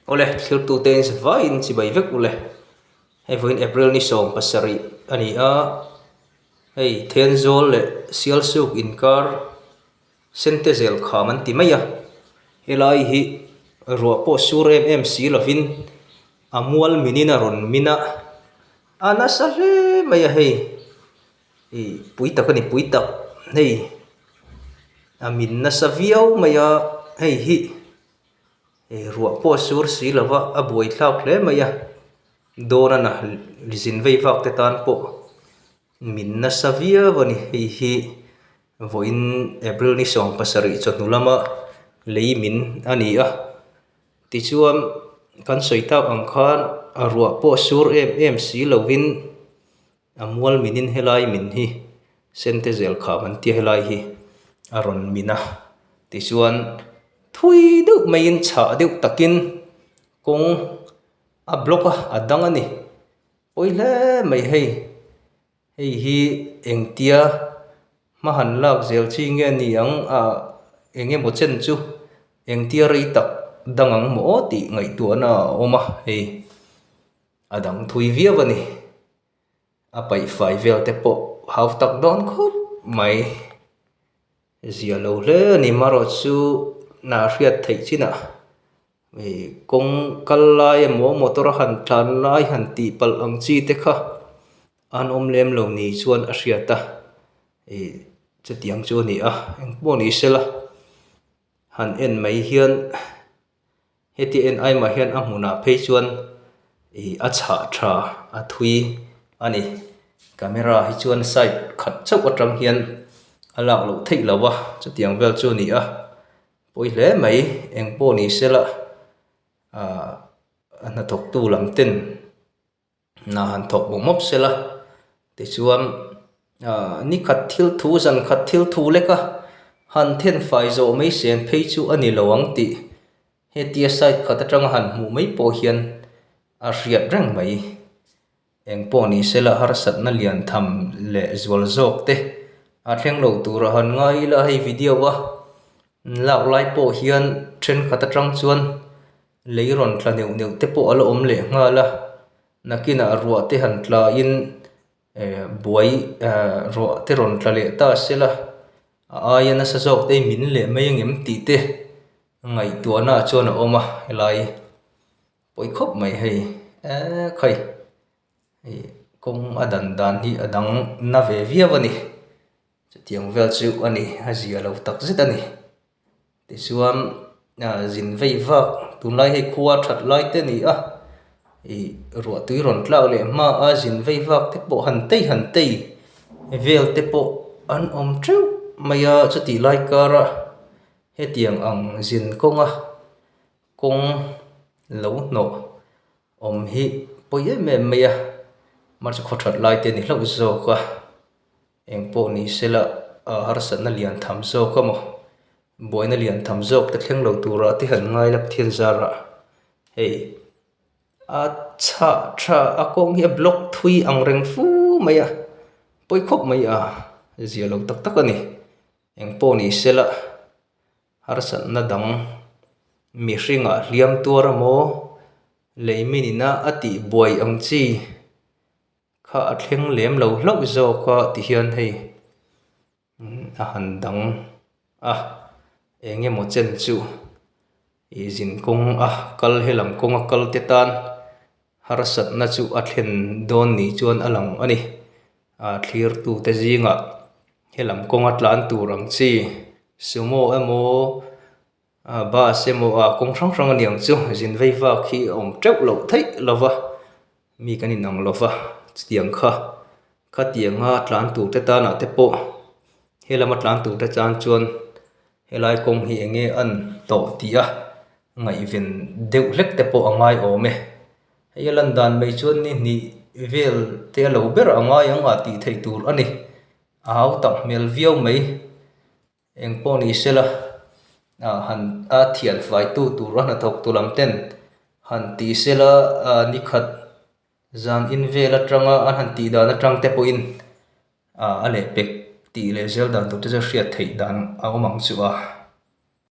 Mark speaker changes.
Speaker 1: Awle, thirtute in vaiin chibai vek ule. Hei vawiin April ni 17 a ni a, hei Thenzawl leh Sialsuk inkar Sentezel kham an ti mai a. Helai hi ruah pawh sur em em si lovin a mual minin a rawn min a, a nasa hle mai a hei. Ih pui tak a ni pui tak hei a min nasa viau mai a hei hi ih ruah pawh a sur si lo va a buai thlak hle mai a dawn a na zin vei vak te tan pawh min nasa viau a ni hei hi vawiin April ni 17 chawhnu lama lei min a ni a tichuan kan sawi tak ang khan a ruah pawh a sur em em si lovin. A mual minin helai min hi sente zel kham an tia helai hi a rawn min a tichuan thui deuh maiin chhah deuh takin kawng a block a a dang a ni pawi hle mai hei hei hi engtia hma han lak zel chi nge ni ang ah eng emaw chen chu engtia rei tak dang ang maw aw tih ngaihtuahna a awm a hei. A dang thui viau a ni. A paih fai vel te pawh hau tak dawn khawp mai. Zia lo hle a ni marawh chu hna hriat theih chinah ih kawng kal lai emaw motor a han tlan lai han tih palh ang chi te kha an awm lem lo ni chuan a hriat a ih chutiang chu a ni a engpawh ni sela han en mai hian. Heti en aimah hian a hmunah phei chuan ih a chhah tha a thui a ni. Camera hi chuan side khat chauh atang hian a lak loh theih loh a chutiang vel chu a ni a pawi hle mai eng pawh ni sela ahh a hnathawk tu lam ten. Hna han thawk mawp mawp sela tichuan ahh ni khat thil thu zan khat thil thu lek a han then fai zawh mai sen phei chu a ni lo ang tih hetia side khat atanga han hmuh mai pawh hian a hriat reng mai. Eng pawh ni sela harsatna lian tham leh zual zawk te a thleng lo tur a han ngai ila hei video a lak lai pawh hian thenkhat atang chuan Lei rawn tla neuh neuh te pawh a la awm leh nghal a, nakinah ruah te han tla in eh buai eh ruah te rawn tla leh ta se la, a aia nasa zawk te hi min leh mai angem tih te ngaihtuahna ah chuan a awm a helai pawi khawp mai hei eee khawi ih kawng a dan dan hi a dang na ve viau a ni chutiang vel chu a ni a zia lo tak zet a ni. Tichuan zin vei vak tunlai hei khua that lai te a ni a ih ruah tui rawn tlak leh hma a zin vei vak te pawh han tei han tei vel te pawh an awm teuh mai a chutih lai kara hetiang ang zin kawnga kawng lo hnawh awm hi pawi em em mai a mahse khaw that lai te a ni hlauh zawk a. Eng pawh ni sela ah harsatna lian tham zawk a maw buaina lian tham zawk te thleng lo turah te han ngai la Pathian zarah hei a chhah tha a kawng hi a block thui ang reng fu mai a pawi khawp mai a zia lo tak tak a ni eng pawh ni sela harsatna dang mihringah hliam tuar emaw lei min ina a tih buai ang chi. Kha a thleng lem lo hlauh zawk a ti hian hei a han dang a eng emaw chen chu ih zin kawng a kal helam kawng a kal te tan harsatna chu a thlen dawn ni chuan a lang a ni a thlir tu te zingah helam kawng a tlan tur ang chi sumo emaw Ah bus emaw ah kawng hrang hrang a ni ang chu zin vei vak hi a awm teuh loh theih lo va mi kan inang lo va chutiang kha khatianga tlan tur te tanah te pawh helama tlan tur te tan chuan helai kawng hi eng nge an tawh tih a ngaihven deuh hlek te pawh a ngai awm e hei a lan dan mai chuan ni hnih vel te a lo ber a ngai ang ah tih theih tur a ni a hau tak hmel viau mai. Eng pawh ni sela ah han a thian fai tu tur a hnathawk tu lam ten han ti sela ah ni khat zan in vel atanga an han tih dan atang te pawhin ah a lehpek tih leh zel dan tur te chu hriat theih dan a awm ang chu a.